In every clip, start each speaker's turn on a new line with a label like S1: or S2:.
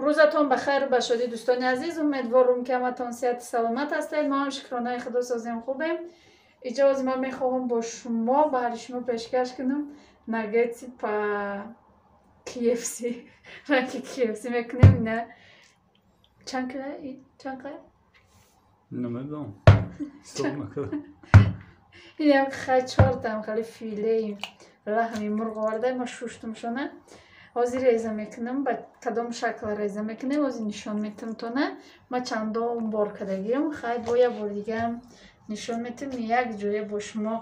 S1: Рӯзатон ба хайру ба шодӣ, дӯстони азиз. Умедворум, ки ҳаматон сиҳату саломат ҳастед. Мо ҳам, шукронаи худо, созем, хубем. Иҷози ман мехоҳам бо шумо, баҳри шумо пешкаш кунам наггетси по KFC. Ранги KFC мекунем. На, чанд кила? Чанд қай?
S2: Намедонам, ҳисоб накардам.
S1: Инам хай, чортам хали филеи лаҳми мурғ оварда, ма шуштумшона. Ҳозир реза мекунам. Ба кадом шакл реза мекунем, ҳозир нишон метам тона. Ма чандон бор кардагиам, хай, бо як бор дигаам нишон метам, як ҷоя бо шумо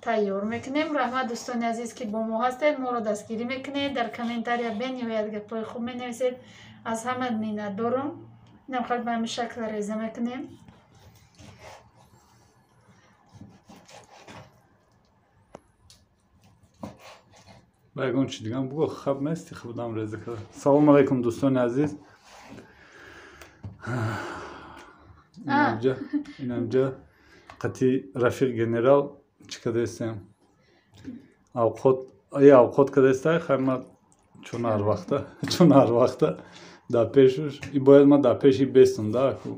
S1: тайёр мекунем. Раҳмат, дӯстони азиз, ки бо мо ҳастед, моро дастгирӣ мекунед, дар комментария бениҳоят гапҳои хуб менависед. Аз ҳама миннатдорум. Инам хали ба ҳамин шакл реза мекунем.
S2: Ба ягон чи дигам буго, хаб мести, худам реза карда. Салому алайкум, дӯстони азиз. Инамҷа қати рафиқ генерал чӣ кардастем? Авқот, е, авқот кардастай. Хай, ма чун ҳар вақта дар пешуш и бояд ма дар пеши бестум да, ку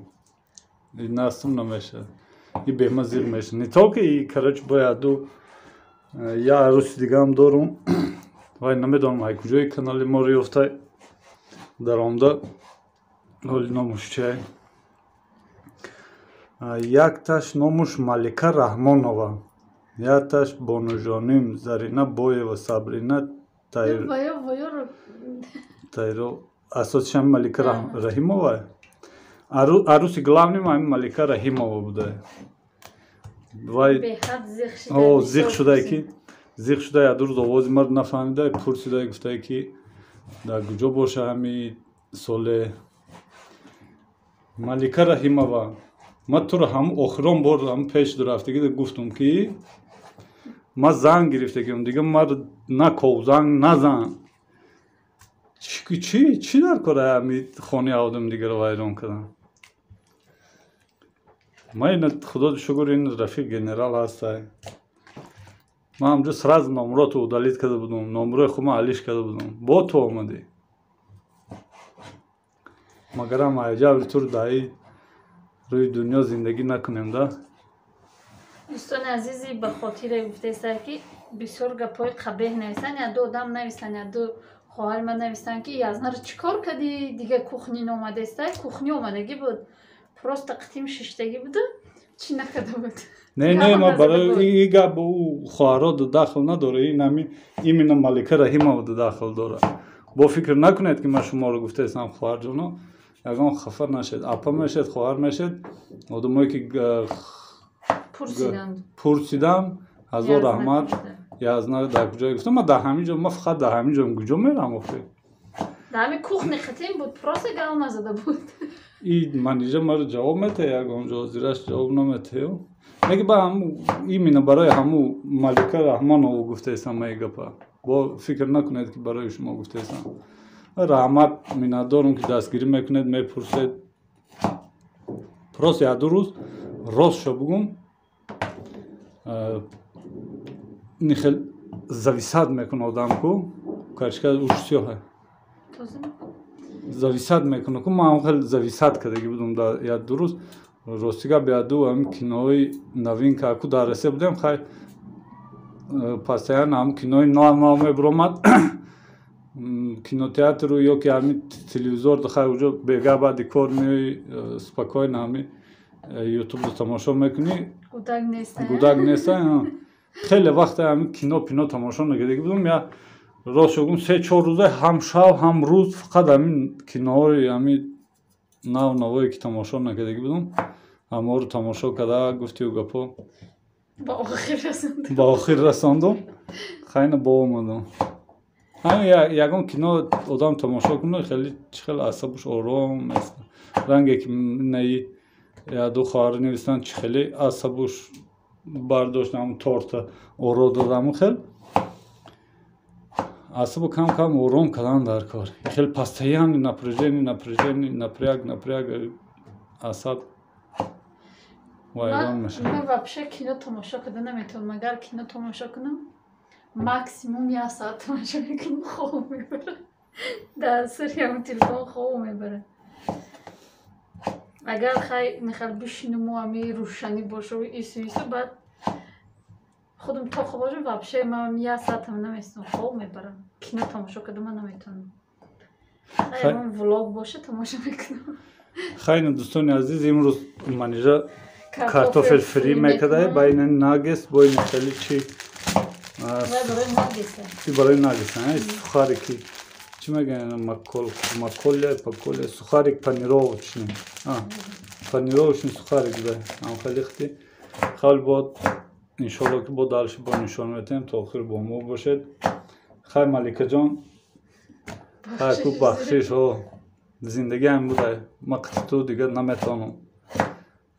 S2: настум намешад, и бема зиқ мешад. Не то ки и, короче, бояд ду я арӯси дигаам дорум. Вай намедонам, ай куҷои канали моро ёфта даромда, ҳоли номуш чиай. Якташ номуш Малика Раҳмонова, якташ Бонужоним Зарина Боева, Сабрина Тайро. Асосишам Малика Раҳимова. Арӯси главный ам Малика Раҳимова буда. Вай зиқ шудае, ки зиқ шуда, як рӯз овози маро нафаҳмида, пурсида, гуфтае, ки дар куҷо боша ҳами соле. Малика Раҳимова, ман туро ҳам охирон бор ҳам пеш рафтагӣ гуфтум, ки ман занг гирифтагиам, дига мар наков, занг назан. Чӣ чӣ дар кора ҳами хонаи одам дигаро вайрон кардам? Ман ина, худо шукр, ин рафиқ генерал ҳастай. Ман ҳамҷо сразу номрото удалить карда будум, номрои худма алиш карда будум. Бо ту омадӣ, магарам аҷаби тур даи рӯи дунё зиндагӣ накунем да.
S1: Дӯстони азизи, ба хотире гуфтеста, ки бисёр гапҳои қабеҳ нависанд. Яду одам нависанд, яду хоҳари ман нависанд, ки Язнар чӣ кор кардӣ, дига кухни номадеста. Кухни омадагӣ буд, просто қитим шиштагӣ буду, чӣ накарда буд.
S2: Не, ма барои и гап ӯ хоҳаро дахл надора, ин ами именно Малика Раҳимова дахл дора. Бо фикр накунед, ки ман шуморо гуфтаистам, хоҳарҷоно, ягон хафа нашед, апа мешед, хоҳар мешед, одамое ки пурсидам, ҳазор раҳмат. Язна дар куҷое гуфтам, ман дар ҳамин ҷо, ман фақат дар ҳамин ҷо, куҷо мерам охир?
S1: Дар ҳамин кухни қитим буд, просто гав назада буд.
S2: И манижа маро ҷавоб метаҳ, ягон ҷо зираш ҷавоб наметаҳ. Неки ба ҳаму именно барои ҳаму Малика Раҳмонова гуфтаистам ма и гапа. Бо фикр накунед, ки барои шумо гуфтаистам. Раҳмат, миннатдорум, ки дастгирӣ мекунед, мепурсед. Просто як-ду рӯз, ростшо бугум, ини хел зависать мекуна одам, ку карчка уш сиёҳа зависать мекуна, ку ман хел зависать кардагӣ будум дар як-ду рӯз. Рости гап, як-ду ҳамин кинои новинка ку дар Россия будем, хай, постоянно ҳам кинои нав нав мебиромад кинотеатру ё ки ҳамин телевизор. Хай, уҷо бега баъди кор меои, спокойно ҳами ютубро тамошо мекунӣ, гудак неста. Хеле вақте ҳамин кино пино тамошо накардагӣ будум. Я рост шогум, 3-4 рӯза ҳам шаб, ҳам рӯз фақат ҳамин киноҳои ҳамин нав навое ки тамошо накардагӣ будум, ҳамаро тамошо карда, гуфтию гапо ба охир расондум. Хайна, бо омадам. Ҳамин ягон кино одам тамошо кунад, хеле чӣ хел асабуш ором мест. Ранге ки наи яду хоҳар нависанд, чӣ хеле асабуш бардошт, ҳамн торта оро додаму, хел асабу кам кам ором кардан дар кор. Хеле постоянно напряжение, напряжение, напряг, напряг, асаб вайрон мешавад.
S1: Ман вообще кино тамошо карда наметавонам. Агар кино тамошо кунам, максимум як соат тамошо мекунам, хоб мебарам. Дар сари ҳамн телефон хоб мебарад. Агар хай мехал бишинуму ами рӯшанӣ бошу ису ису, баъд худам тоқа бошам, вообще ман як саатам наместам, хоб мебарам. Кино тамошо карда ман наметавонам. Хай влог боша, тамошо мекунам.
S2: Хайна, дӯстони азиз, имрӯз Манижа картофель фри мекардай, ба ина наггетс, бо ина хеле чи барои наггетс, сухарики, чӣ мегӯянд, маколия, паколия, сухарик панировочный, панировочный сухарик да, ам хеле хти хал бод. Иншолло ки бо дальше бо нишон метем, то охир бо мо бошед. Хай, Маликаҷон, хай ку, бахшиш, о зиндагиам буда, ма қити ту дигар наметавонам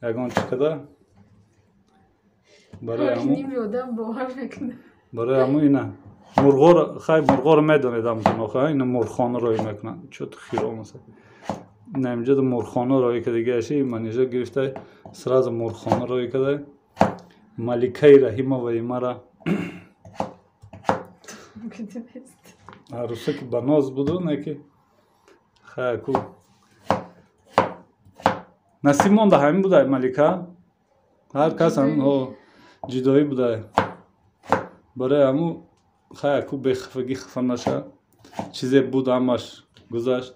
S2: ягон чӣ када. Барои ҳаму ина мурғоро, хай, мурғоро медонед ҳамтон, ина мурғхона роӣ мекунанд, чо ту хиро маса, ина инҷода мурғхона роӣ кардагиаши Манижа гирифта, сразу мурғхона роӣ карда. Маликаи Раҳимоваи мара арӯса ки ба ноз буду, не ки хаяку насиб монда, ҳамин будай. Малика, ҳар кас ҳамин ҷудоӣ будай, барои ҳаму хаяку бехафагӣ хафа наша, чизе буд, ҳамаш гузашт.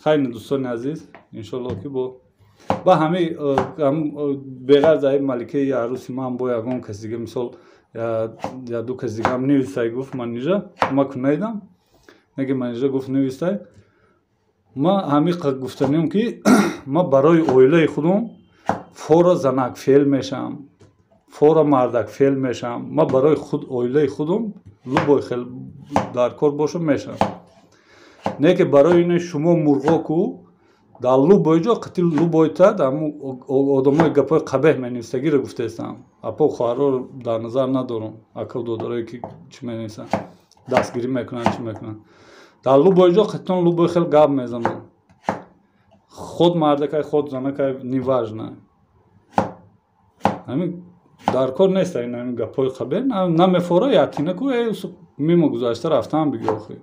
S2: Хайр, дӯстони азиз, иншолло ки бо ба ҳами беғарз аи маликаи арӯси ман бо ягон каси дига, мисол я ду каси дигаам нивистай, гуфт Манижа, ма ку наидам, неки Манижа гуфт нивистай. Ма ҳами гуфтанем ки ма барои оилаи худум фора занак феъл мешавам, фора мардак феъл мешавам, ма барои худ оилаи худум любой хел дар кор бошам мешавам, не ки барои ин шумо мурғо ку дар любой ҷо қити любойта одамои гапҳои қабеҳ менависагиро гуфтаистам. Апо, хоҳарро дар назар надорам, ака додарое ки чӣ менависанд, дастгирӣ мекунанд, чӣ мекунанд, дар любой ҷо қитон любой хел гап мезананд, худ мардакай, худ занакай, неважно. Ҳамин дар кор нест ин ҳамин гапҳои қабеҳ намефора, ятина ку мимо гузашта рафтан биги охи.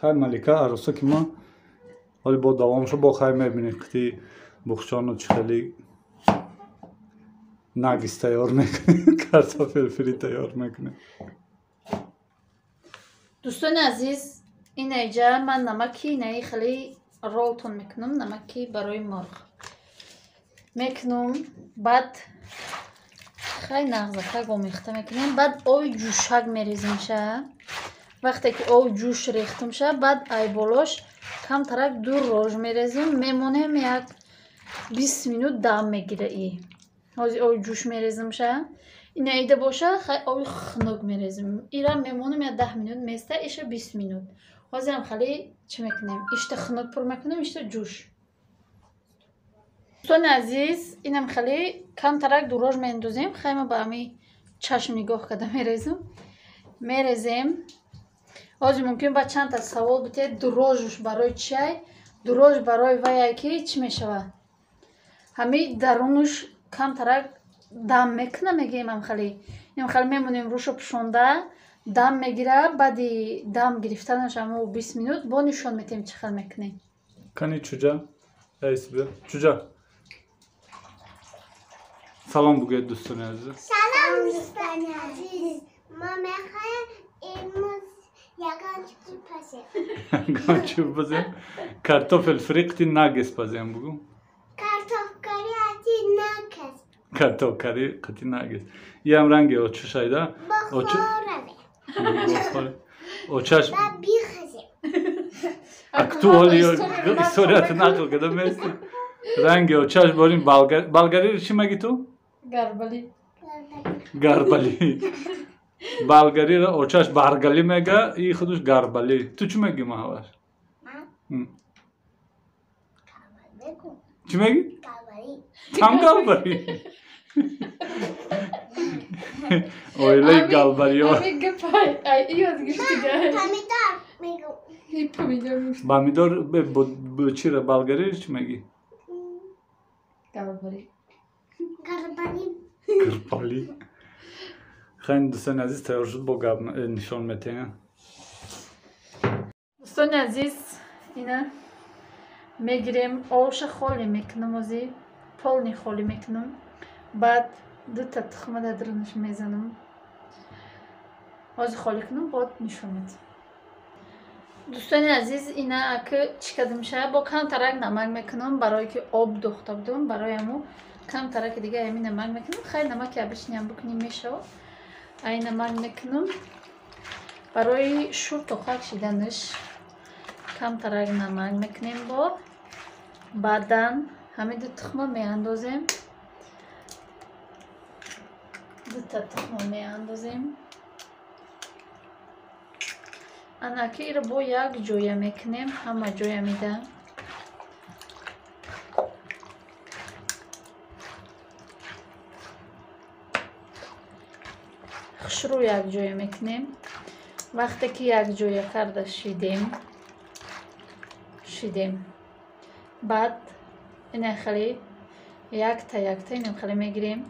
S2: Хай, Малика арӯса ки ма ҳоли бо давомшо бо хай мебинед, қити бухчону чӣ хели наггетс тайёр мекунем, картофель фри тайёр мекунем.
S1: Дӯстони азиз, инаиҷа ман намаки инаи хеле ролтон мекунам, намаки барои мурғ мекунам, баъд хай нағзакак омехта мекунем, баъд оби ҷӯшак мерезимша. Вақте ки об ҷӯш рехтимша, баъд айболош камтарак ду рож мерезим, мемонем, як 20 минут дам мегира. И ҳозир оби ҷӯш мерезимша, ина ида боша, хай оби хунук мерезим, ира мемонем, як 10 минут места, иша 20 минут. Ҳозирам хеле чӣ мекунем, ишта хунук пур мекунем, ишта ҷӯш. Дӯстони азиз, инам хеле камтарак дурож меандозем. Хай, ма ба ҳами чашм нигоҳ карда мерезам, мерезем. Ҳозир мумкин ба чандта савол битед: дурожуш барои чиай? Дурож барои ваяй ки чӣ мешавад, ҳами дарунуш камтарак дам мекуна, мегӯем. Амхеле инхеле мемонем, рӯшо пӯшонда дам мегира. Баъди дам гирифтанаш амо 20 минут бо нишон метем, чӣ хел мекунем.
S2: Кани чуҷа, чуҷа, салом бугӯед дӯстони азиз.
S3: Салом, дӯстони азиз, мо мехоҳем имрӯз ягон чиз пазем.
S2: Ягон чиз пазем, картофель фри қити наггетс пазем, бугӯ.
S3: Картофкари қити наггетс.
S2: Картофкари қити наггетс. Иам ранги очушайда.
S3: Бохораве.
S2: Очаш.
S3: Ба бихазем.
S2: Акту оли историята нақл карда мести. Ранги очаш борин болгариро чӣ мегӣ ту?
S1: Гарбали.
S2: Гарбали. Болгариро очаш баргали мега, и худуш гарбали. Ту чӣ мегӣ, Маҳваш? Чӣ мегӣ? Там галбари. Оилаи галбариё.
S3: Помидор мегӯм.
S2: Помидор чира, болгариро чӣ мегӣ?
S1: Гарбали.
S3: Гарбали.
S2: Гарбали. Хайни дӯстони азиз, тайёр шуд, бо гап нишон метиҳем.
S1: Дӯстони азиз, ина мегирем, овша холӣ мекунам, ози полни холӣ мекунам. Баъд дута тухма дар дарунаш мезанам. Ози холӣ кунам, бод нишон медиҳам. Дӯстони азиз, ина аки чӣ кардам ша, бо камтарак намак мекунам, барое ки об духта будам, барои ҳаму камтараки дига ҳамин намак мекунам. Хайр, намаки обычниам бикунем мешавад. Ай намак мекунам барои шур тохак шиданаш. Камтарак намак мекунем, бо баъдан ҳамин ду тухма меандозем. Дута тухма меандозем. Анаки иро бо як ҷоя мекунем, ҳама ҷоя меда. Хушрӯ як ҷоя мекунем. Вақте ки як ҷоя карда шидем, баъд ина хеле якта якта инам хеле мегирем,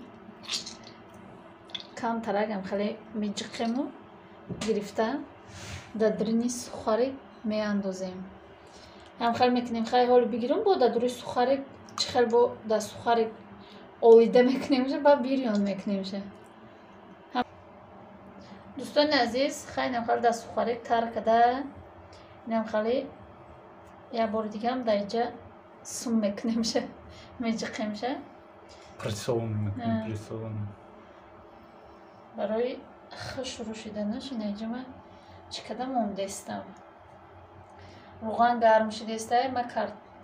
S1: камтаракам хеле меҷиқему гирифта дар даруни сухарик меандозем. Ҳам хел мекунем, хай ҳоли бигирем, бо дар дуруни сухарик чӣ хел бо дар сухарик олида мекунемша, баъд бирён мекунемша. Дӯстони азиз, хай инам хеле дар сухарик тар када, инам хеле як бори дигаам дар инҷа сум мекунемша, меҷиқемша.
S2: Прессован мекунем, прессован.
S1: Барои хушрӯ шиданаш ина инҷа ма чӣ када мондестам. Рӯған гарм шидестай, ма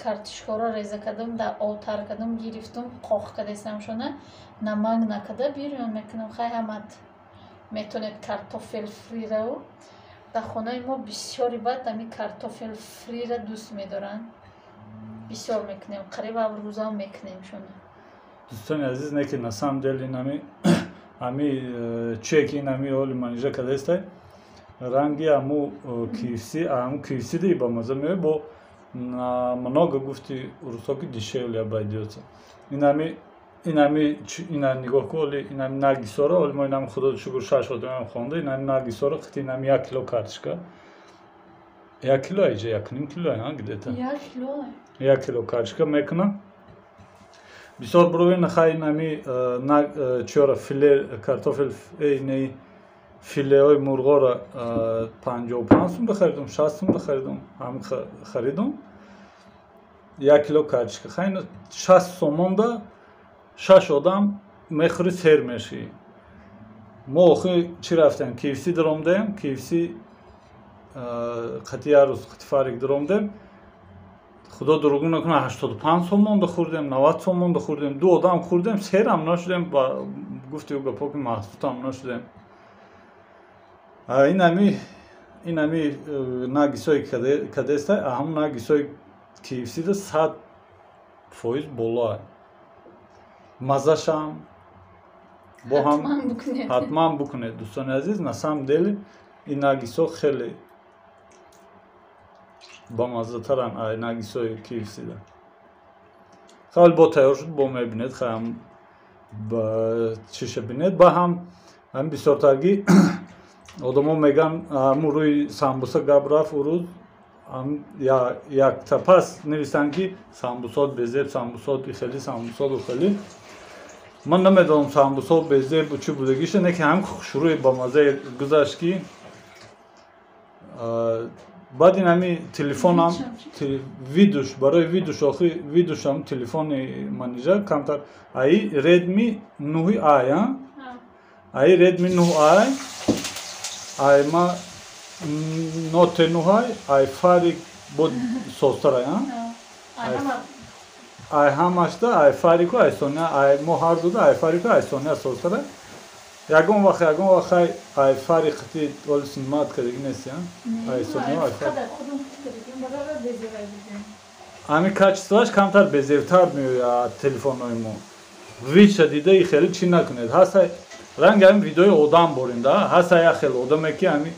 S1: картишкаро реза кардам, дар об тар кардам, гирифтум, қоқ кардестам шона, намак накарда бирён мекунам. Хай ҳамат метонед картофел фрирау. Дар хонаи мо бисёри баъд ҳамин картофел фрира дӯст медоранд. Бисёр мекунем, қариб ҳар рӯзам мекунем шона.
S2: Дӯстони азиз, не ки на самом деле инами ами чие ки инами оли манижа кардестай, ранги аму KFC, аму KFC ди ба маза меояд, бо много гуфти русо ки дешевле обойдётся. Инами ина нигоҳ ку, оли инами нагисора, оли мо инами худо шукр шаш одамам хонда, инами нагисора қити инами 1 кило картишка. 1 кило иҷа, 1.5 кило, а где-то.
S1: 1 кило.
S2: 1 кило картишка мекунам. Бисёр буровен хай инами чиёра филе картофел не филеҳои мурғоро 55 сум бихаридум, 60 сум бихаридум, ҳам харидум. 1 кило картишка. Хай 60 сомонда 6 одам мехӯри, сер мешӣ. Мо охир чӣ рафтем? KFC даромдем, KFC қати як рӯз қати фарик даромдем. Худо дурӯғ накунад, 85 сомонда хӯрдем, 90 сомонда хӯрдем, ду одам хӯрдем, серам нашудем, ба гуфти ӯ гапҳо ки маҳсудам нашудем. Инами нагисое кадестай, ҳамун нагисои KFC-да 100% болоа. Мазашам бо ҳам ҳатман букунед, дӯстони азиз. На самом деле ин нагисо хеле бамаззатаранд ай нагисои KFC-да. Хеле бо тайёр шуд, бо мебинед, хаям чиша бинед. Ба ҳам ҳамин бисёртарги одамо меган ҳамун рӯи самбуса гап рафт ӯ рӯз, якта пас нависанд ки самбусот безеб, самбусот ихели, самбусот ухели. Ман намедонам самбусот безеб чӣ будагиша, не ки ҳам хушрӯи бамаззае гузашт ки баъд ин ҳами телефонам видуш, барои видуш охи видушам телефони манижа камтар аи Redmi 9i, аи Redmi 9i, ай ма Note 9i, ай фарик бо созтарай, ай ҳамашда ай фарику ай Соня, ай мо ҳар дуда ай фарику ай Соня созтарай. Ягон вақт ай фари қити оли снимат кардагӣ нест, ай Соня ай фари. Ҳамин качествоаш камтар безебтар меояд телефонҳои мо. Видша дида хеле чӣ накунед. Ҳаст ранги ҳамин видеои одам борем, да? Ҳаст як хел одаме ки ҳамин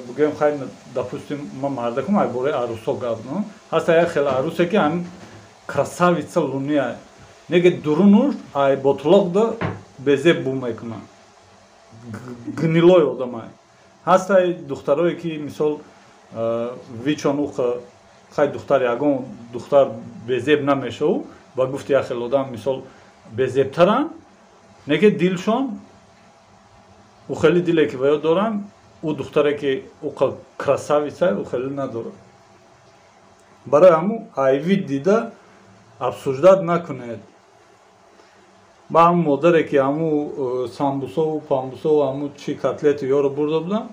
S2: бугӯем, хай допустим, ман мардакум ай бораи арӯсҳо гап, ҳаст як хел арӯсе ки ҳамин красавица луния, неге дурунуш ай ботлоқда безеб бу мекунад. гнилой одамай. Ҳастай духтарое ки мисол вичон уқа хай духтар ягон духтар безеб намешаву ба гуфти як хел одам мисол безебтаранд, неке дилшон ӯ хеле диле ки ваё доранд, ӯ духтаре ки уқа красавица ӯ хеле надорад. Барои ҳамун айвид дида обсуждать накунед. Ба ҳамун модаре ки ҳамун самбусову памбусову ҳамун чи котлети ёро бурда будам,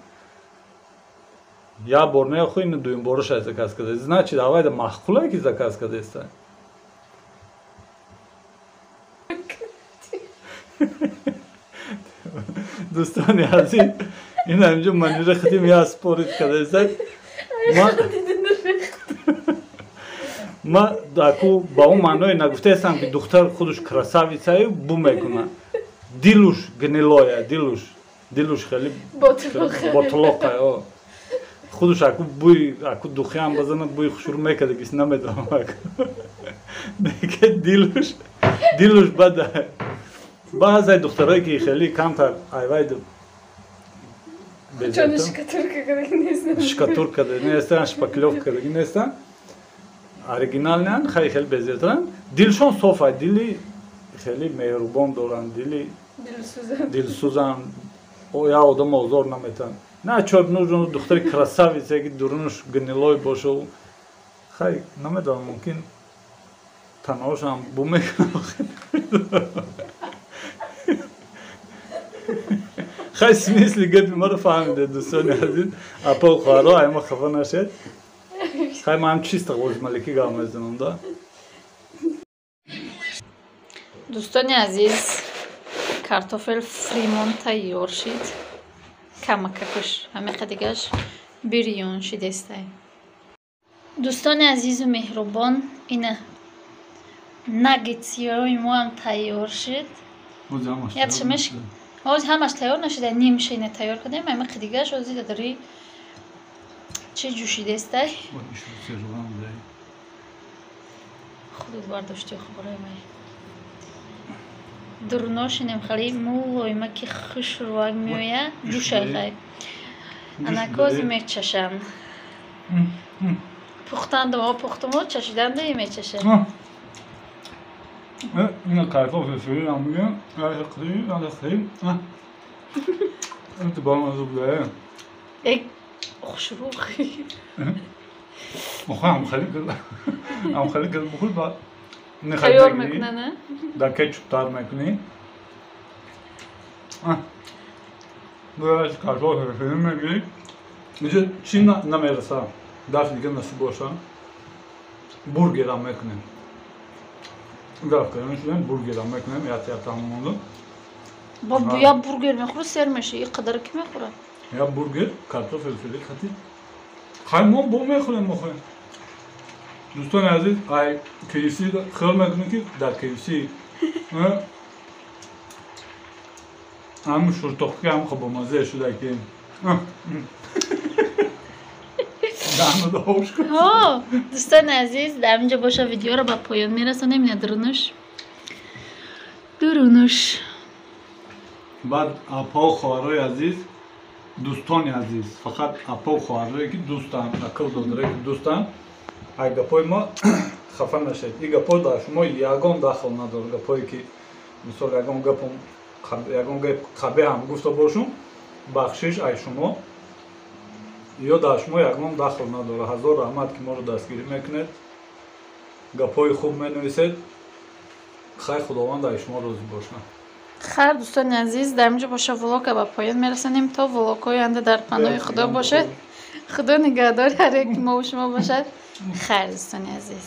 S2: як бор не, охи ин дуюм бораш заказ карда. Значит, авайда маъқулае ки заказ кардаеста. Дӯстони азиз, ин ҳаминҷо манира хатим я спорит кардаеста. Ма аку ба он маъное нагуфтаестам ки духтар худуш красавицаю бу мекунад. Дилуш гнилоя, дилуш хеле ботлоқая. Худуш аку буй аку духиам базанад буи хушрӯ мекарда гис намедонам аку. Неке дилуш бада. Баъзе духтарое ки хеле камтар айвай шкатурка нестанд, шпаклёвка нестанд, оригиналнеанд, хеле хеле безебтаранд. Дилшон соф ай, дили хеле меҳрубон доранд, дили дилсӯзанд, як одам озор наметаванд. На чор нужно духтари красавица ки дурунаш гнилой бошад. Хай намедонам, мумкин танаошам бу мекунад. Хай смисли гапи маро фаҳмидед, дӯстони азиз, апа хоҳаро, ай ма хафа нашед. Хай ман ҳам чисто ғозмаликӣ гап мезанам да.
S1: Дӯстони азиз, картофел фримон тайёр шид. Камакакуш, ҳамиқа дигаш бирён шидестай. Дӯстони азизу меҳрубон, ина наггетсиҳои мо ҳам тайёр шид. Ядшамеш ҳоз ҳамаш тайёр нашида, нимша ина тайёр кардем, ҳамиқа дигаш ҳози дадари чӣ ҷӯшидестай. Худут бардошти хубораи май. Дурношинем хали мулоима ки хушрӯак меояд, ҷӯшай хай. Анакози мечашам. Пухтанду мо пухтумо, чашиданду и мечашам.
S2: Ина картофел фри ам мегӯям, ин бамаза буда.
S1: Э, хушрӯ.
S2: Охо ам хеле бухӯр ба
S1: тайёр мекунад, не?
S2: Дар кетчуп тар мекунӣ. Картофел фри мегирӣ. Инҷо чӣ намераса, дафъи дига насиб боша, бургерам мекунем. Гап кардем шудем, бургерам мекунем, ят монда.
S1: Бо я бургер мехӯрӣ, сер мешӣ, ин қадар ки мехӯрад?
S2: Я бургер, картофел фри хати. Хай мо бо мехӯрем охе. Дӯстони азиз, ай KFC хиёл мекунем ки дар KFC ҳамун шуртоқки ҳам хо бомаззае шуда ки
S1: дӯстони азиз, дар инҷо боша видеоро ба поён мерасонем. Ина дурунуш.
S2: Баъд апау хоҳарои азиз, дӯстони азиз, фақат апау хоҳарое ки дӯстанд, акл додарое ки дӯстанд, ай гапои мо хафа нашед. Ин гапҳо дар шумо ягон дахл надорад. Гапое ки мисол ягон гапом ягон гап қабеҳ ҳам гуфта бошум, бахшиш ай шумо ё дар шумо ягон дахл надорад. Ҳазор раҳмат ки моро дастгирӣ мекунед, гапҳои хуб менависед. Хай Худованд ай шумо розӣ бошад.
S1: Хайр, дӯстони азиз, дар инҷо боша влога ба поён мерасонем. То влогҳои оянда дар паноҳи Худо бошед. Худо нигаҳдори ҳар яки мову шумо бошад. Хайр, дӯстони азиз.